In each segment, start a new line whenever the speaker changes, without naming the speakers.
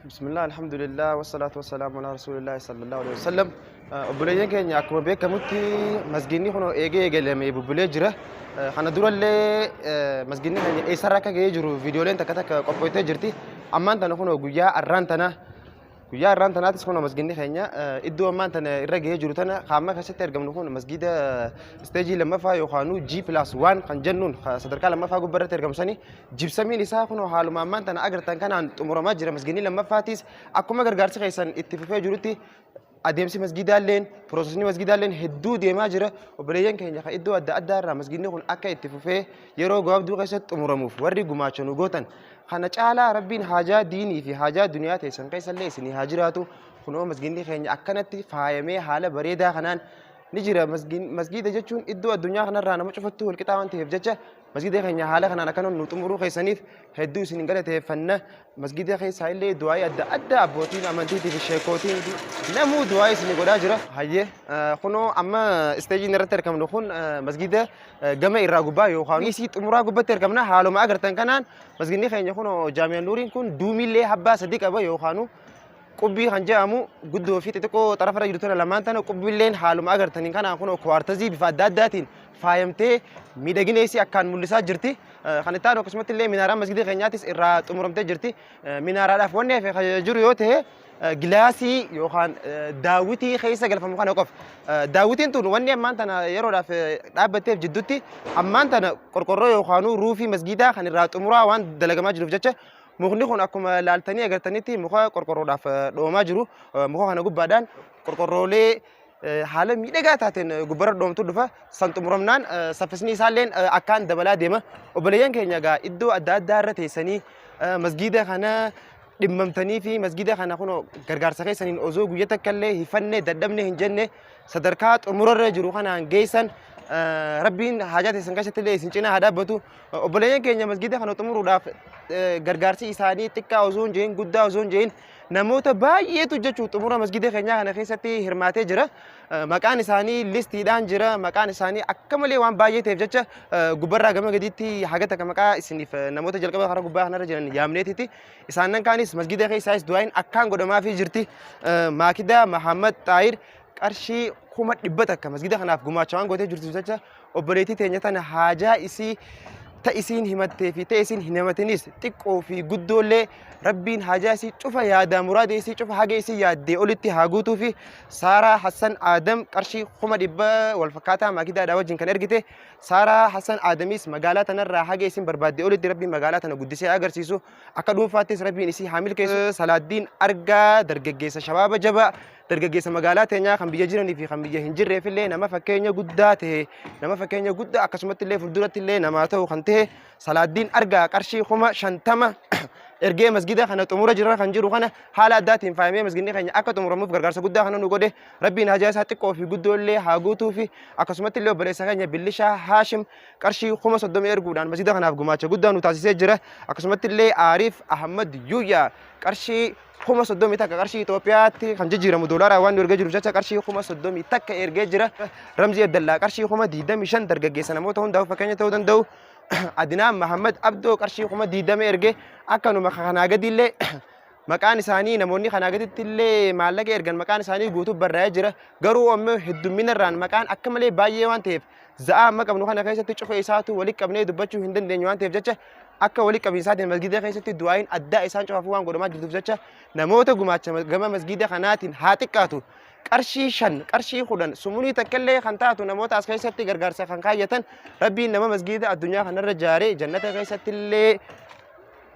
Bismillah, alhamdulillah, wassalaatu wassalaamu ala rasuulillahi sallallahu alaihi wasallam. Obboleeyyan keenya, akkuma beekamutti masgiinni kun eegee eegalamee bubbulee jira. Kana durallee masgiinni keenya eessarra akka ga'ee jiru viidiyooleen takka takka qophoftee jirti. Ammaan tana kun guyyaa arraan tana, guyyaa arraan tanaatis kun masgiinni keenya iddoo ammaan tana irra ga'ee jiru tana qaama keessatti argamnu kun masgiida isteejii lammaffaa yookaan G+1 kan jennuun sadarkaa lammaffaa gubbaarratti argamu sani jibsamiin isaa kun haaluma ammaan tana agartan kanaan xumuramaa jira. Masgiinni lammaffaatiis akkuma gargaarsi keessan itti fufee jirutti adeemsi masgiidaalleen, piroosesni masgiidaalleen hedduu deemaa jira. Obboleeyyan keenya kan iddoo adda addaa irraa masgiidni kun akka itti fufee yeroo gabaabduu keessatti xumuramuuf warri gumaacha nu gootan, kana caalaa Rabbiin haajaa diinii fi haajaa duniyaa teessan keessallee isinii haa jiraatu. Kunoo masgiidni keenya akkanatti faayamee haala bareedaa kanaan ni jira. Masgiida jechuun iddoo addunyaa kanarraa nama cufattuu walqixaa waan ta'eef jecha masgiida keenya haala kanaan akkana nu xumuruu keessaniif hedduu isin galateeffanna. Masgiida keessaa illee du'aa'ii adda addaa abbootiin amantiitii fi sheekootiin namuu du'aa'ii isin godhaa jira. Hayyee, kunoo amma isteejiin irratti argamnu kun masgiida gama irraa gubbaa yookaan isii xumuraa gubbatti argamna. Haaluma agartan kanaan masgiidni keenya kunoo Jaamiyaan Nuuriin kun duumiillee habbaa sadii qaba, yookaan qubbii kan jedhamu guddoo fi xixiqqoo xarafarra jiru tana lamaan tana. Qubbiilleen haaluma agartaniin kanaan kun kuwaartazii bifa adda addaatiin faayamtee miidhagina isii akkaan mul'isaa jirti. Kan itti aanu akkasumatti illee minaaraan masgiida keenyaatis irraa xumuramtee jirti. Minaaraadhaaf wanni hafe jiru yoo ta'e gilaasii yookaan daawwitii keessa galfamu kana qofa. Daawwitiin tun wanni ammaan tana yeroodhaaf dhaabbatteef jidduutti ammaan tana qorqorroo yookaan ruufii masgiidaa kan irraa xumuraa waan dalagamaa jiruuf jecha mukni kun akkuma laaltanii agartanitti muka qorqorroodhaaf dhoomaa jiru. Muka kana gubbaadhaan qorqorroolee haala miidhagaa taateen gubbarra dhoomtu dhufa. San xumuramnaan saffisni isaalleen akkaan dabalaa deema. Obboleeyyan keenya egaa iddoo adda addaa irra teessanii masgiida kana dhimmamtanii fi masgiida kana kun gargaarsa keessaniin osoo guyya takka illee hifanne dadhabne hin jenne sadarkaa xumurarra jiru kanaan geessan, Rabbiin haajaa teessan keessatti illee isin cinaa haa dhaabbatu. Obboleeyyan keenya masgiida kana xumuruudhaaf gargaarsi isaanii xiqqaa osoo hin jehin, guddaa osoo hin jehin, namoota baay'eetu jechuun xumura masgiida keenyaa kana keessatti hirmaatee jira. Maqaan isaanii listiidhaan jira. Maqaan isaanii akka malee waan baay'ee ta'eef jecha gubbarraa gama gadiitti haga takka maqaa isiniif namoota jalqaba karaa gubbaa kanarra jiran yaamneetiti. Isaanan kaanis masgiida keessaayis du'aayin akkaan godhamaafii jirti. Maakidaa Mahammad Xaayir qarshii 100,000 masgiida kanaaf gumaacha waan gootee jirtu jecha obboleettii teenya tana haajaa isii ta isiin himattee fi ta isiin hin himatinis xiqqoo fi guddoollee Rabbiin haajaa isii cufa, yaadaa muraada isii cufa haga isii yaaddee olitti haa guutuu fi Saaraa Hassan Aadam qarshii 100,000 wal fakkaataa Maakidaadhaa wajjin kan ergite. Saaraa Hassan Aadamis magaalaa tanarraa haga isiin barbaaddee olitti Rabbiin magaalaa tana guddisee agarsiisu, akka dhuunfaattis Rabbiin isii haa milkeessu. Salaaddiin Argaa, dargaggeessa shabaaba jabaa, dargaggeessa magaalaa teenyaa kan biyya jiranii fi kan biyya hin jirreef illee nama fakkeenya guddaa ta'e, nama fakkeenya guddaa akkasumatti illee fuulduratti illee namaa ta'u kan ta'e Salaaddiin Argaa qarshii 50,000 ergee masgida kana xumura jira kan jiru kana haala addaatiin faayamee masgidni keenya akka xumuramuuf gargaarsa guddaa kana nu godhe, Rabbiin hajaa isaa xiqqoo fi guddoo illee haa guutuu fi akkasumatti illee obboleessa keenya Billishaa Haashim qarshii 30,000 erguudhaan masgida kanaaf gumaacha guddaa nu taasisee jira. Akkasumatti illee Aariif Ahmad Yuuyyaa qarshii 31,000, qarshii Itoophiyaatti kan jijjiiramu doolaaraa waan nu ergee jiruuf jecha qarshii 31,000 ergee jira. Ramzii Abdallaa qarshii 25,000, dargaggeessa namoota hundaaf fakkeenya ta'uu danda'u. Adinaan Mahammad Abdoo qarshii 20,000 erge. Akkanuma kanaa gadiillee maqaan isaanii, namoonni kanaa gaditti illee maallaqa ergan maqaan isaanii guutuu barraa'ee jira. Garuu ammoo heddummina irraan maqaan akka malee baay'ee waan ta'eef za'aa amma qabnu kana keessatti cufa isaatu walitti qabnee dubbachuu hin dandeenyu waan ta'eef jecha akka walitti qabiinsaatiin masgiida keessatti du'aayin addaa isaan cufaafuu waan godhamaa jirtuuf jecha namoota gumaacha gama masgiida kanaatiin haa xiqqaatu qarshii 5, qarshii 10, sumunii takka illee kan taatu namoota as keessatti gargaarsa kan kaayyatan, Rabbiin nama masgiida addunyaa kanarra jaaree jannata keessatti illee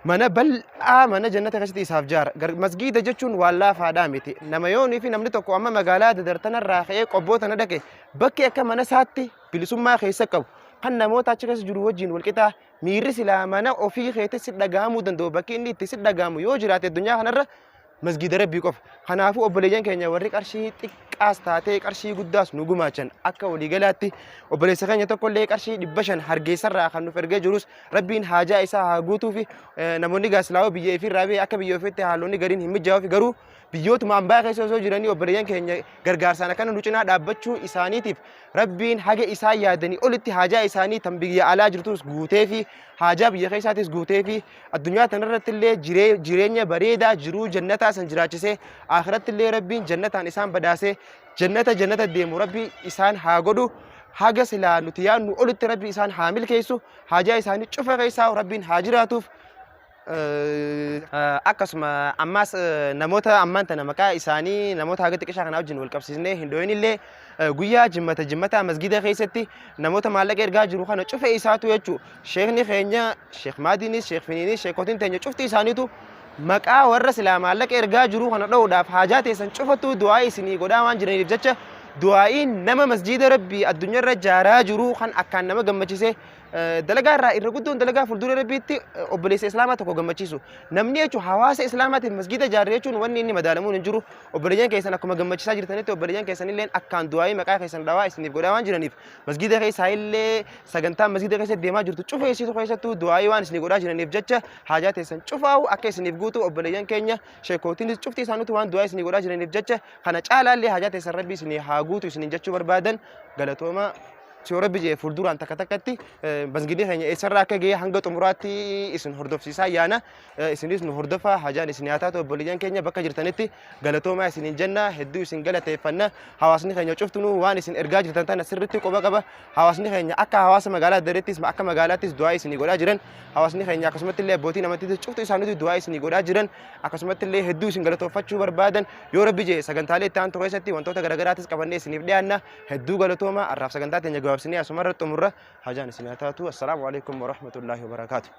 mana bal'aa, mana jannata keessatti isaaf jaara. Masgiida jechuun waan laafaadhaa miti. Nama yoonii fi namni tokko amma magaalaa dadartanarraa ka'ee qobboo tana dhaqe bakki akka mana isaatti bilisummaa keessa qabu kan namoota achi keessa jiru wajjin walqixaa miirri silaa mana ofii keetti si dhagahamuu danda'u, bakki inni itti si dhagahamu yoo jiraate addunyaa kanarra Masgiida Rabbii qofa. Kanaafuu obboleeyyan keenya warri qarshii xiqqaas taatee qarshii guddaas nu gumaachan akka waliigalaatti obboleessa keenya tokkollee qarshii 500 Hargeessarraa kan nuuf ergee jirus Rabbiin haajaa isaa haa guutuufi. Namoonni gaaslaawoo biyya ifiirraa ba'e akka biyya ofiitti haalonni gariin hin mijaa'uufi, garuu biyyootuma ambaa keessa osoo jiranii obboleeyyan keenya gargaarsaan akkana nu cinaa dhaabbachuu isaaniitiif Rabbiin haga isaan yaadanii olitti haajaa isaanii tan biyya alaa jirtus guuteefi, haajaa biyya keessaatis guuteefi, addunyaa tanarratti illee jireenya bareedaa jiruu jannataa san jiraachisee, akhiratti illee Rabbiin jannataan isaan badhaasee jannata jannata deemu Rabbi isaan haa godhu. Haga silaa nuti yaadnu olitti Rabbi isaan haa milkeessu, haajaa isaanii cufa keessaa Rabbiin haa jiraatuuf. Akkasuma ammaas namoota ammaan tana maqaa isaanii namoota haga xiqqishaa kanaa wajjin wal qabsiisnee hin dhoyin illee, guyyaa jimmata jimmataa masgida keessatti namoota maallaqa ergaa jiru kana cufa isaatu jechuu sheekni keenya Sheekh Maadiinis, Sheekh Finiinis, sheekotiin teenya cufti isaaniitu maqaa warra silaa maallaqa ergaa jiru kana dho'uudhaaf haajaa teessan cufattuu du'aa isinii godhaa waan jiraniif jecha, du'aa'iin nama masjiida Rabbii addunyaarra jaaraa jiru kan akkaan nama gammachisee, dalagaa irraa irra guddoon dalagaa fuuldura Rabbiitti obboleessa Islaamaa tokko gammachiisu. Namni jechuun hawaasa Islaamaatiif masgiida ijaarre jechuun wanni inni madaalamuun hin jiru. Obboleeyyan keessan akkuma gammachiisaa jirtanitti obboleeyyan keessan illee akkaan du'aa'ii maqaa keessan dhawaa isiniif godhaa waan jiraniif, masgiida keessaa illee sagantaa masgiida keessa deemaa jirtu cufa isiitu keessattuu du'aa'ii waan isinii godhaa jiraniif jecha, haajaa teessan cufaa'u akka isiniif guutu obboleeyyan keenya sheekootiinis cufti isaaniitu waan du'aa isinii godhaa jiraniif jecha, kana caalaallee haajaa teessan Rabbi isinii haa guutu isiniin jechuu barbaadan. Galatooma. Yoo Rabbi jedhe fuulduraan takka takkatti masgidni keenya eessarraa akka ga'e hanga xumuraatti isin hordofsiisaa yaana. Isinis nu hordofaa, hajaan isin haa taatu. Obboleeyyan keenya bakka jirtanitti galatoomaa isiniin jenna, hedduu isin galateeffanna. Hawaasni keenya cuftunuu waan isin ergaa jirtan tana sirriitti quba qaba. Hawaasni keenya akka hawaasa magaalaa Dareettis akka magaalaattis du'aa isinii godhaa jiran. Hawaasni keenya akkasumatti illee abbootiin amantiitis cuftu isaaniitu du'aa isinii godhaa jiran. Akkasumatti illee hedduu isin galatoofachuu barbaadan. Yoo Rabbi jedhe sagantaalee itti aantu keessatti wantoota garaagaraatis qabannee isiniif dhiyaanna. Hedduu galatooma. Har'aaf sagantaa teenya gabaabsinee asumarra xumurra. Hajaan isin haa taatu. Assalaamu alaikum warahmatullaahi wabarakaatu.